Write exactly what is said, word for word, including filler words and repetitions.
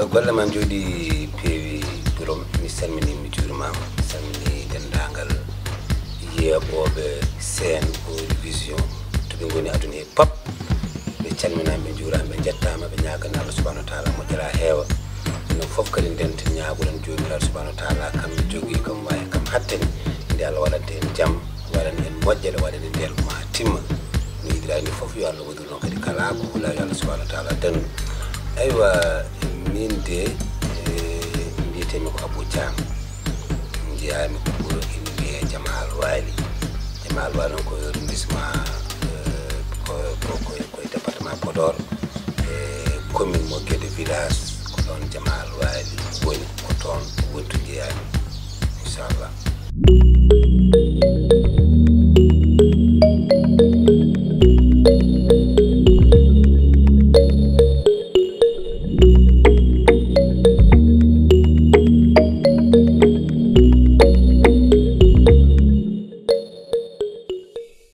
Golle ma njooɗi peewi, Burom. Mi salmini, mi juurima, mi salmini denndaangal yeeɓooɓe Sen Vision, to ɓe ngoni aduna he pap. Ɓe calminaama, ɓe njuuraama, ɓe njettaama, ɓe ñaagana Allah subhanahu wa taala moƴƴere heewa. Enen fof kadi ndenten ñaagoɗen Joomiraaɗo subhanahu wa taala, kam jogii, kam waawi, kam hattani, nde Allah waɗanta en jam, waɗana en moƴƴere, waɗana en ndiyam ma timma. No yiɗiraa ni fof, yo Allah waɗu noon kadi, kala ko hulaa, yo Allah subhanahu wa taala dandu. Aywa, min de, eh, mbiyetee-mi ko Abou Thiam. Njeyaa-mi ko wuro ina wiyee Jamaal Waali. Jamaal Waali noon ko arrondissement, eh, ko, ko, ko, ko e département Podor, e commune mo Guédé village, ko ɗoon Jamaal Waali woni, ko toon wontu njeyaa-mi.